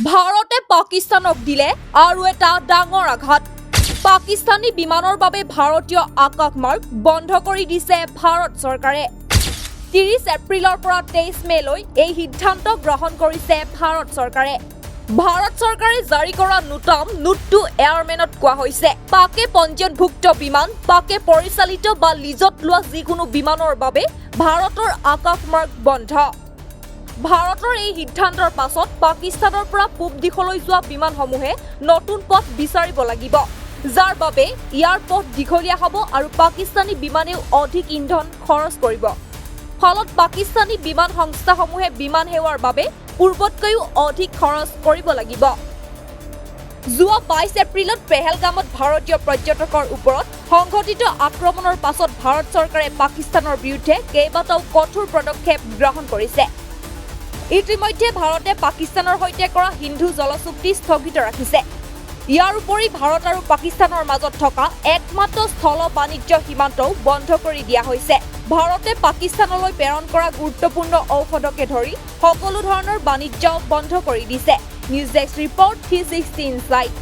ভাৰতে পাকিস্তানক দিলে আৰু এটা ডাঙৰ আঘাত। পাকিস্তানী বিমানৰ বাবে ভাৰতীয় আকাশমাৰ্গ বন্ধ কৰি দিছে ভাৰত চৰকাৰে। 30 এপ্ৰিলৰ পৰা 23 মে'লৈ এই সিদ্ধান্ত গ্ৰহণ কৰিছে ভাৰত চৰকাৰে। ভাৰত চৰকাৰে জাৰি কৰা নোটাম নোট টু এয়াৰমেনত কোৱা হৈছে, পাকে পঞ্জীয়নভুক্ত বিমান, পাকে পৰিচালিত বা লিজত লোৱা যিকোনো বিমানৰ বাবে ভাৰতৰ আকাশমাৰ্গ বন্ধ। ভাৰতৰ এই সিদ্ধান্তৰ পাছত পাকিস্তানৰ পৰা পূব দিশলৈ যোৱা বিমানসমূহে নতুন পথ বিচাৰিব লাগিব, যাৰ বাবে ইয়াৰ পথ দীঘলীয়া হ'ব আৰু পাকিস্তানী বিমানেও অধিক ইন্ধন খৰচ কৰিব। ফলত পাকিস্তানী বিমান সংস্থাসমূহে বিমান সেৱাৰ বাবে পূৰ্বতকৈও অধিক খৰচ কৰিব লাগিব। যোৱা 22 এপ্ৰিলত পেহেলগামত ভাৰতীয় পৰ্যটকৰ ওপৰত সংঘটিত আক্ৰমণৰ পাছত ভাৰত চৰকাৰে পাকিস্তানৰ বিৰুদ্ধে কেইবাটাও কঠোৰ পদক্ষেপ গ্ৰহণ কৰিছে। ইতিমধ্যে ভাৰতে পাকিস্তানৰ সৈতে কৰা সিন্ধু জল চুক্তি স্থগিত ৰাখিছে। ইয়াৰ উপৰি ভাৰত আৰু পাকিস্তানৰ মাজত থকা একমাত্ৰ স্থল বাণিজ্য সীমান্তও বন্ধ কৰি দিয়া হৈছে। ভাৰতে পাকিস্তানলৈ প্ৰেৰণ কৰা গুৰুত্বপূৰ্ণ ঔষধকে ধৰি সকলো ধৰণৰ বাণিজ্য বন্ধ কৰি দিছে। News desk report, 360 Insight.